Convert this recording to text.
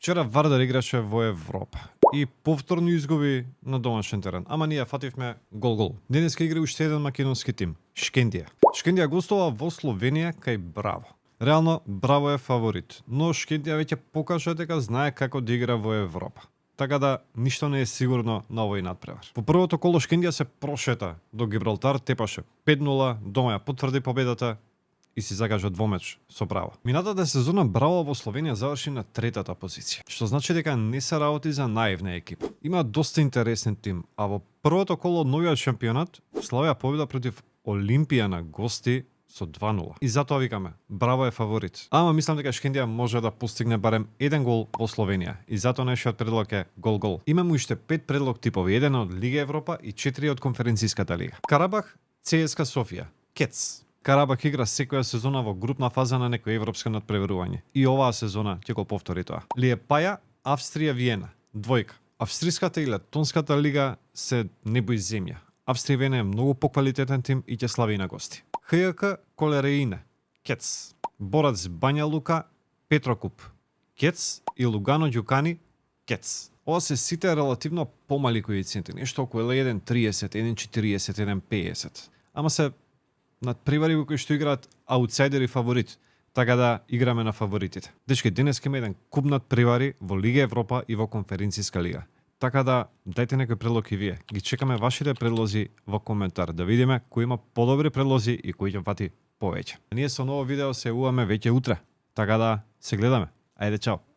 Вчера Вардар играше во Европа и повторно изгуби на домашен терен, ама ние фативме гол-гол. Денеска игра уште еден македонски тим, Шкендија. Шкендија гостува во Словенија кај Браво. Реално Браво е фаворит, но Шкендија веќе покажа дека знае како да игра во Европа. Така да ништо не е сигурно на овој надпревар. По првото коло Шкендија се прошета до Гибралтар, тепаше 5-0, дома ја потврди победата и си закажа двомеч со Браво. Минатата сезона Браво во Словенија заврши на третата позиција, што значи дека не се работи за наивна екипа. Има доста интересен тим, а во првото коло новиот шампионат славија победа против Олимпија на гости со 2-0. И затоа викаме, Браво е фаворит. Ама мислам дека Шкендија може да постигне барем еден гол во Словенија. И затоа нашиот предлог е гол-гол. Имаме уште 5 предлог типови, еден од Лига Европа и 4 од Конференцијската лига. Карабах, ЦСКА Софија, Кец. Карабах игра секоја сезона во групна фаза на некој европско надпреварување. И оваа сезона ќе го повтори тоа. Лиепаја, Австрија, Виена. Двојка. Австриската и летонската лига се небо и земја. Австрија Виена е многу поквалитетен тим и ќе слави на гости. ХЈК Колереине, Кец. Борац Бања Лука, Петрокуп, Кец и Лугано Ѓукани, Кец. Ова се сите релативно помали коефициенти, нешто околу 1.30, 1.40, 1.50. Ама се надпревари во кои што играат аутсайдер и фаворит, така да играме на фаворитите. Дечки, денес има еден куп надпревари во Лига Европа и во Конференцијска лига. Така да, дајте некој предлог и вие. Ги чекаме вашите предлози во коментар, да видиме кој има подобри предлози и кој ќе фати повеќе. Ние со ново видео се јавуваме веќе утре, така да се гледаме. Ајде, чао!